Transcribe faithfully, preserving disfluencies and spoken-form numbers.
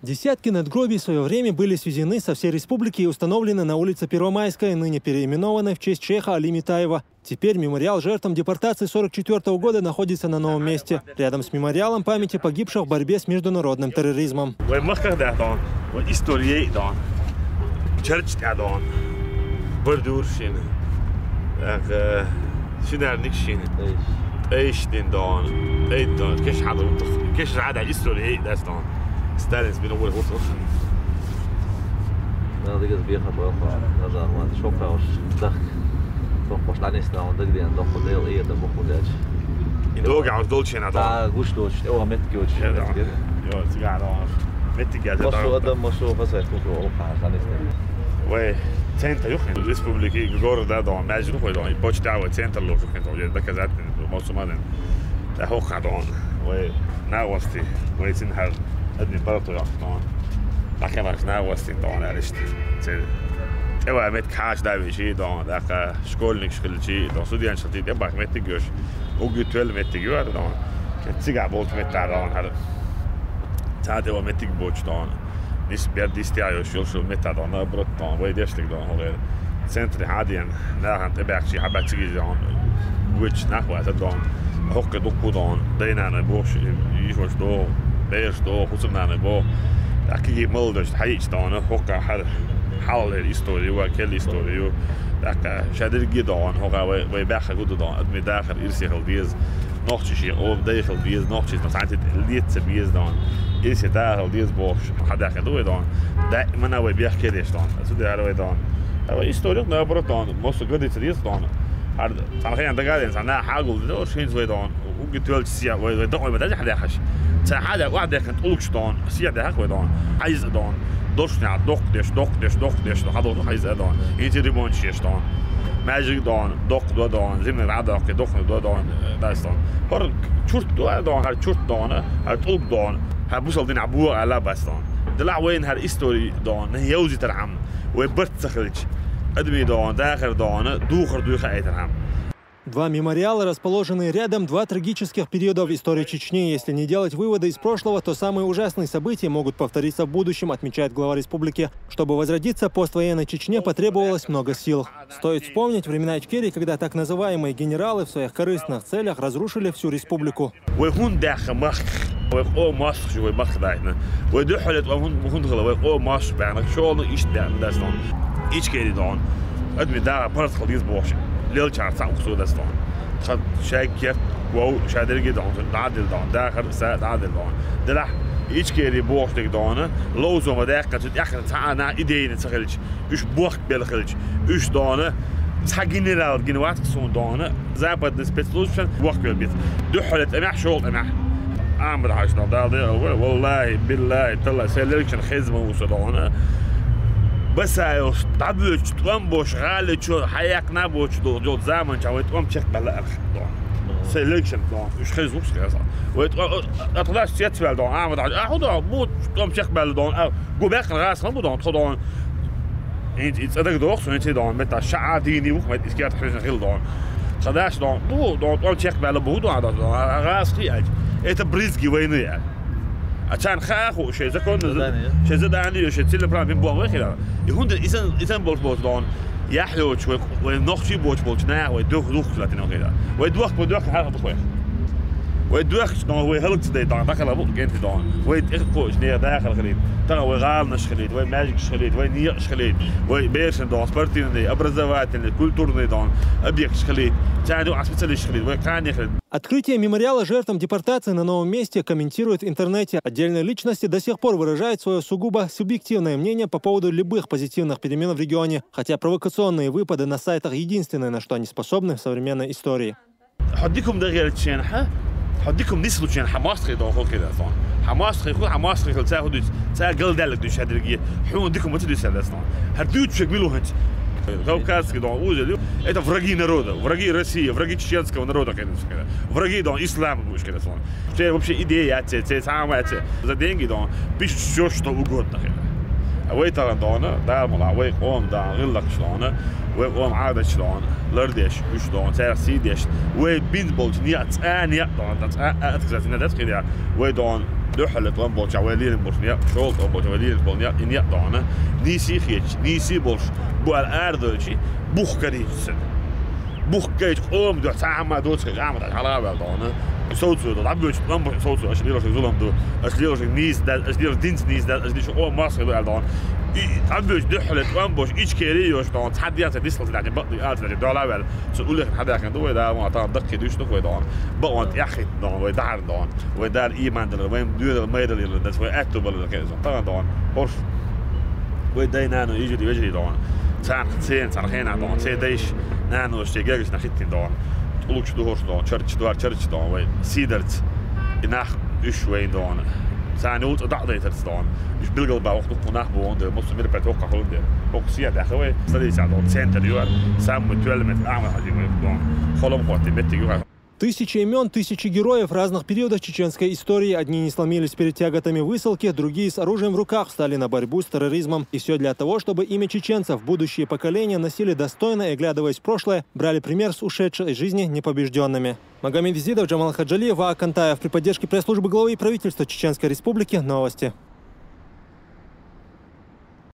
Десятки надгробий в свое время были свезены со всей республики и установлены на улице Первомайская, ныне переименованной в честь шейха Али Митаева. Теперь мемориал жертвам депортации сорок четвёртого года находится на новом месте, рядом с мемориалом памяти погибших в борьбе с международным терроризмом. Вай махках да дон, вай история дон, чарч да дон, бордюр шин, ах, шинарник шин, эйш дин дон, эйд дон, кеш хадур, кеш рада история да дон. Сталин сбил вол вол. Надо без беха было, надо вот шока уж так. Тохпаш на несна, он дагден, доху дел и это буху дач. И долго уж долче надо. Да, гуш долче, о, метки очень. Йо, цыган. Метки я. Машу адам, машу фасай, куку, о, ха, на несна. Вай, центр юх, республики, города дон, между хуй дон, и почта вай центр лучше, это доказательно, мусульманин. Та хохха дон, вай, нагости, вай, цин хар, админ барату яхтон. Бахе барш нагости дон, алишт. Цин. Эва мет каш да виши дон, даха школьник школьчи дон, студент школьчи, де бах мет гёш. Уги твел мет гёр дон. Цига болт мет дон, хар. Цад эва мет боч дон. Нис бер дис тя йош, йош мет дон, брат дон, вай, дешлик дон, хогер. Центре хадиен, нахан тебяхчи, хабачиги дон. Гуч нахва дон. Хокке дукку дон, дайнана бош, йош до, беш до, хусумнана бо. Такиги молодость, хайч дон, хокка хар, хал историю, ва кел историю. Така шадирги дон, хога вай, вай бяха гуду дон, адми дахар ирси халдиз. Нохчи ши, о, дай халдиз, нохчи, но санти лиет се биез дон. Ирси да халдиз бош, хада хадуй дон. Да, мана вай бяха кедеш дон. Суде арвай дон. Ава историк, наоборот, дон. Мосу гади цедиз дон. Ар, сан хаян дагаден, сан на хагул, дон, шин звай дон. Уги туэлч сия, вай, вай, дон, вай, да, хада хаш. Ца хада, ва да кан улукш дон. Сия да хак вай дон. Айз дон. Дошня, док деш, док деш, док деш, дон. Хадо хайз дон. Инти ремонт шеш дон. Magic дон, док до дон. Зимний радок, док до дон. Дас дон. Хор чурт до дон, хар чурт дон, хар тулк дон. Хар бусал дин абу ала бас дон. Дела вайн хар истори дон. Яузи тарам. Вай барт сахалич. Адми дон, дахар дон, духар дуйха айтарам. Два мемориала, расположенные рядом, два трагических периода в истории Чечни. Если не делать выводы из прошлого, то самые ужасные события могут повториться в будущем, отмечает глава республики. Чтобы возродиться, поствоенной Чечне потребовалось много сил. Стоит вспомнить времена Ичкерии, когда так называемые генералы в своих корыстных целях разрушили всю республику. Вай хун даха мах, вай о мас, вай мах дайна. Вай духалет вай хун, хун хала, вай о мас бана, шолу ишт бана дастон. Ичкери дон. Адми да парт халдиз бош. Лел чар са уксу дастон. Тха шай керт, вау, шадерги дон, дадил дон, да хар са дадил дон. Дела ичкери бош дек дон. Лоузома да хар цу яхар са ана идейни сахалич. Уж бохк белхилч. Уж дона. Ца генерал генватк сон дона. Западный спецслужб шан бохк белбит. Духалет амя, шол амя. Амр хаш на дал де, валлахи, биллахи, талла, селерчен хезма уса дона. Басайос, дабуч, тламбош, гали чо, хаяк набоч, до, до заман ча, вет ом чек бала арх дона. Селерчен дона. Уж хезма уса. Вет, атхлаш сетвел дона. Амр хаш. Ахуда, бут, ом чек бала дона. Губек гас хан будон, тхо дон. Ин, ин цадак дох, сон ин ци дон, мета шаа дини ух, мет иският хризна хил дон. Хадаш дон, бу дон, дон чек бала бу дон, дон, дон, гас хи ач. Это брызги войны, я. А чан хаху, ше закон, задание, ше задание, ше цели прав, бим бон вехила. И хунда исан, исан бол бол дон. Яхлоч, вай, вай нохчи боч болч, на, вай дух, дух, латин, вай. Вай дух, вай дух, хаху, вай. Вай дуахча дон, вай халкъ дай дон, дахала бу генти дон. Вай тих коч не дахал халит. Та вай галнаш халит, вай magic халит, вай ниякш халит, вай бершен дон, спортивный, образовательный, культурный дон, объект халит. Тяну а специалист халит, вай кани халит. Открытие мемориала жертвам депортации на новом месте комментируют в интернете. Отдельные личности до сих пор выражают свое сугубо субъективное мнение по поводу любых позитивных перемен в регионе, хотя провокационные выпады на сайтах единственное, на что они способны в современной истории. Хадикум да герчен ха. Хадикум нислучен Хамас хи дон хо кида сон. Хамас хи ху Хамас хи ца худуц. Ца галдалик душ хадирги. Ху дикум маци душ хадас сон. Хадуч чек билу ханч. Кавказский дон узел. Это враги народа, враги России, враги чеченского народа, конечно. Враги дон ислам душ кида сон. Все вообще идея, це, це самое, це. За деньги дон пишут всё, что угодно. А вай таран дона, да, мала, вай ом да, гыллак дона. Вай ом ада дон, лардеш, уш дон, цар сидеш. Вай бин болт, не ца, не дон, ца, отказать не даст, когда вай дон, Дуьххьал тӀом болчохь вай лелийна болуш некъ, шолгӀа тӀом болчохь вай лелийна болу некъ, и некъ дохьуна, нийсий хеташ, нийсий болуш бу аьлла арадойтуш, бух карийча цуьнан. Бух гайчу къоман дуьхьа цхьа хӀума доцуш хеташ, Ахьмад хьалха а ваьлла дохьуна. И совцо ду, дӀабоьдучу тӀом болуш совцо, аша лелош зулам ду, аша лелош нийса дац, аша лелош динца нийса дац, аша лелош къоман мостагӀий ду аьлла дохьуна. И дӀабоьдучу дуьххьал тӀом болуш, Ичкери а йолуш дохьуна, цхьа ден ца дислалц даьхьна, бакъдерг алца даьхьна, дуьхьал а ваьлла. Цу уллехь хьан даьхна ду вай, да, вон тахана даккхий дуьйцуш ду вай дохьуна. Бакъонан тӀаьхьахӀитта дохьуна, вай дахьар дохьуна. Вай Дала ийман дала, вайн доьналла, майралла йилла дацахь, вай аьтту балла кхин а сон тахана дохьуна. ХӀорш вай дай-наной, йижарий, вежарий дохьуна. Царна церан цхьана хенахь дохьуна, церан дайша, наноша, церан гергашна хӀиттина дохьуна. ТӀулгаш ду хӀорш дохьуна, чарча, дор чарча дохьуна, вай сийдарца. И нах уьш вайна дохьуна. Царна юкъа цӀа дӀа а дайтарца дохьуна. Уьш билгал бан воккха дуккха нах бу вон дела, массо а мероприятие воккхах хуьлун дела. Воккха сехьа даьхна вай, столицехь дохьуна, центр ю хӀара, самый тоьлла меттиг Ахьмад-Хьаьжин вай дохьуна. Холам хӀоттий меттиг ю хӀара. Тысячи имен, тысячи героев разных периодов чеченской истории. Одни не сломились перед тяготами высылки, другие с оружием в руках встали на борьбу с терроризмом. И все для того, чтобы имя чеченцев будущие поколения носили достойно и, оглядываясь в прошлое, брали пример с ушедшей жизни непобежденными. Магомед Изидов, Джамал Хаджалиев, Ваа Кантаев. При поддержке пресс-службы главы и правительства Чеченской Республики. Новости.